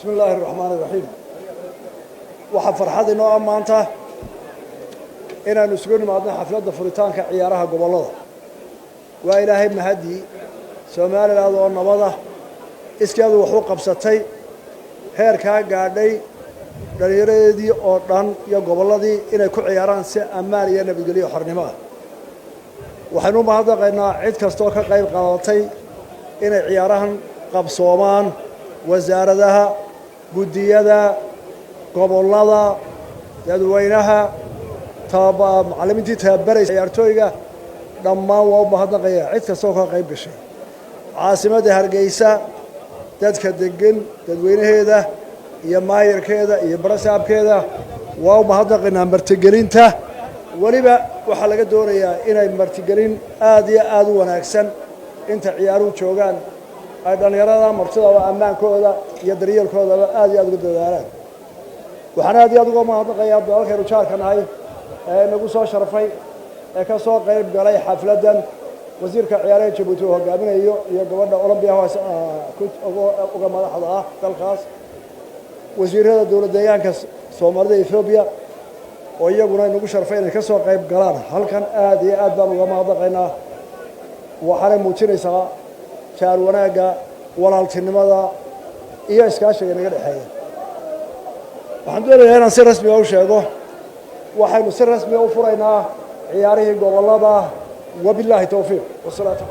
Bismi illaahi araxmaan iraxiim. Waxaa farxad inoo ah maanta inaanu isugu nimaadno xafladda furitaanka ciyaaraha gobollada. Waa Ilaahay mahadii, Somaliland oo nabada, iskeedu wax u qabsatay, heerkaa gaadhay, dhallinyaradeedii oo dhan iyo gobolladii inay ku ciyaaraan si ammaan iyo nabadgelyo, xornimo ah. Waxaynu u mahadnaqaynaa cid kastooo ka qayb qaadatay inay ciyaarahan qabsoomaan: wasaaradaha, guddiyada gobollada, dadweynaha, macallimiintii tababaraysa ciyaartooyga. Dhammaan waa u mahadnaqaya cid kastoo ka qayb gashay. Caasimadda Hargeysa dadka degan, dadweynaheeda iyo maayarkeeda iyo barasaabkeeda, waa u mahadnaqaynaa martigelinta. Weliba waxaa laga doonayaa inay martigelin aad iyo aada u wanaagsan inta ciyaaruhu joogaan ay dhallinyarada martidaba ammaankooda iyo daryeelkoodaba aad iyo aad uga dadaalaan. Waxaan aad iyo aad uga mahadnaqayaa dalalkaynu jaarka nahay ee nagu soo sharfay ee ka soo qayb galay xafladdan, wasiirka ciyaaraha Jabuuti uu hogaaminayo iyo gabadha Olombiya uga madaxda ah dalkaas, wasiirada dowlad deegaanka Soomaalida Ethoobiya oo iyaguna inagu sharfay inay ka soo qayb galaan halkan. Aad iyo aad baan uga mahadnaqaynaa. Waxaanay muujinaysaa jaar wanaagga, walaaltinimada iyo iskaashiga inaga dhexeeya. Waxaan doonayaa inaan si rasmiga u sheego, waxaynu si rasmiga u furaynaa ciyaarihii gobollada. Wabilaahi towfiiq, wasalaatu.